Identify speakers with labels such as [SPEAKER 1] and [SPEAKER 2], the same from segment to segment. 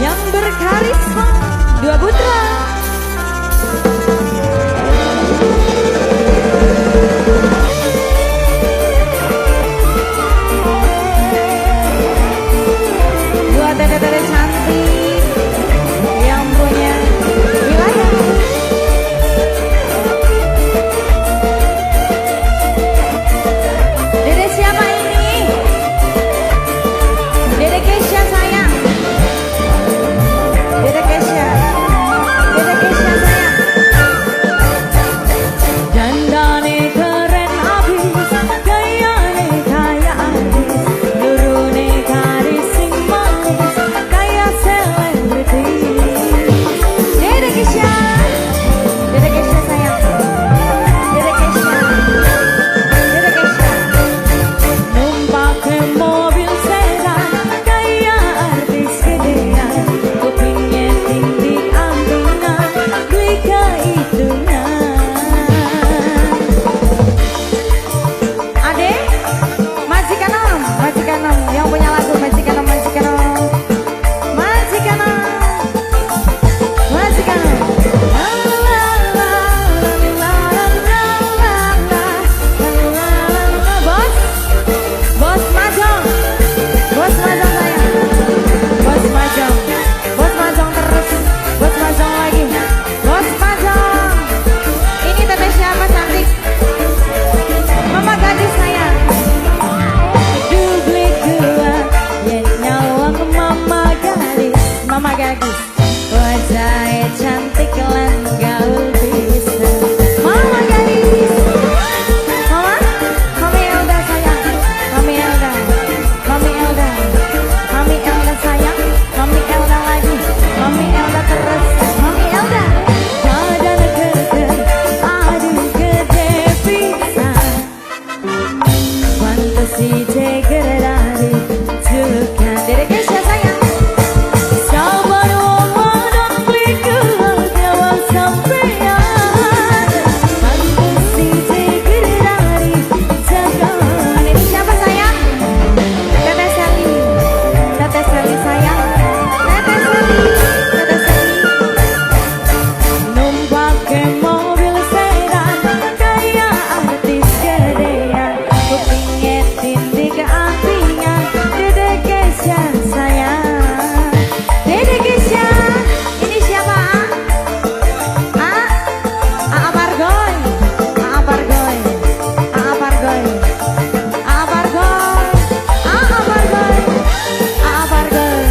[SPEAKER 1] Yang berkarisma dua putra. Dua tete-tete cantik yang punya wilayah. Dede siapa ini? Dede Kesha sayang. Dede Kesha. Dede Kesha sayang. Dandane keren abis, gayane kaya artis, nurune karis sing manis, kaya selebriti. Dede Kesha. Dede Kesha sayang. Dede Kesha. Dede Kesha. Numpak mobil sedan, kaya artis gedean, kupingnya tindik antingan, duit kehitungan. Ade, majikan om, yang punya lagu majikan om, majikan om, majikan om, majikan om. La la la la la la la la la la. Bos, bos Majong, bos Majong sayang, bos Majong, bos Majong terus, bos Majong lagi, bos Majong. Ini teteh siapa cantik? Mama gadis sayang. Dublik dua, yen nyawang mama gadis, mama gadis. Wajahnya cantik lan gaul pisan. Mama gadis. Mama, Mami Elda sayang, Mami Elda, Mami Elda, Mami Elda sayang, Mami Elda lagi, Mami Elda terus, Mami Elda. Badan keker, aduh gede pisan. Fantasi jeger dari julukan Dede Kesha sayang. Sabar wong wadon beli nyawang sampean. Fantasi jeger dari jagan. Ini siapa sayang? Teteh Sally. Teteh Sally sayang. Teteh Sally. Teteh Sally. Numpak mobil sedan, kaya artis gedean, kupingnya tindik antingan, Dede Kesha sayang. Dede Kesha, ini siapa? A? A Pargoy, A Pargoy, A Pargoy, A Pargoy, A Pargoy, A Pargoy,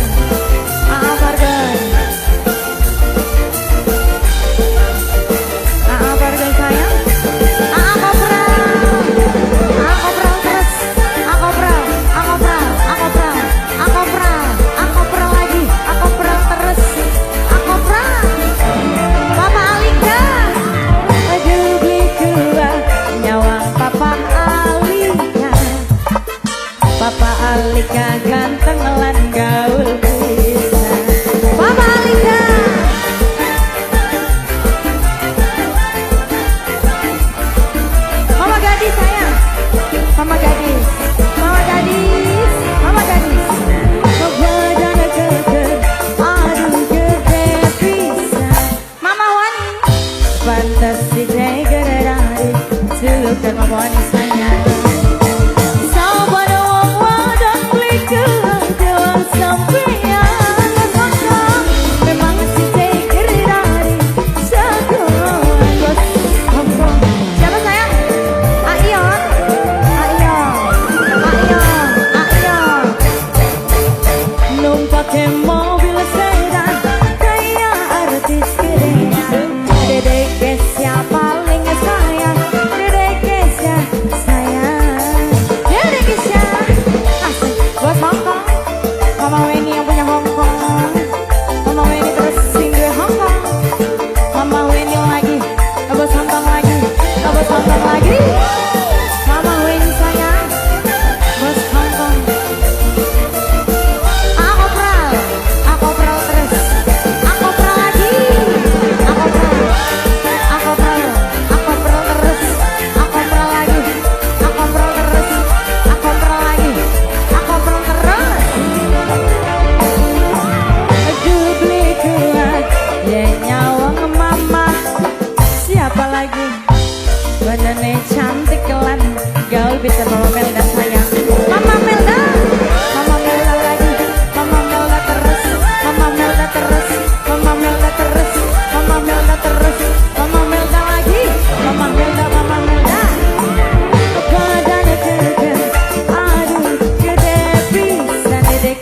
[SPEAKER 1] A Pargoy. A Pargoy sayang. A kopral, A kopral terus, A kopral, A kopral, A kopral, A kopral, A kopral lagi, A kopral terus, A kopral. Papa Alika, aduh beli gua nyawang Papa Alika. Papa Alika ganteng lan gaul pisan. Papa Alika. Mama gadis sayang. Mama gadis. Mama gadis. Mama gadis. Badan keker, aduh gede pisan. Mama Wani. Fantasi jeger dari julukan Mama Wani sayang. Sabar wong wadon beli nyawang sampean.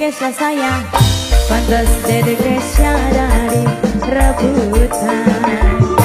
[SPEAKER 1] Kesha sayang. Pantes Dede Kesha dari rebutan.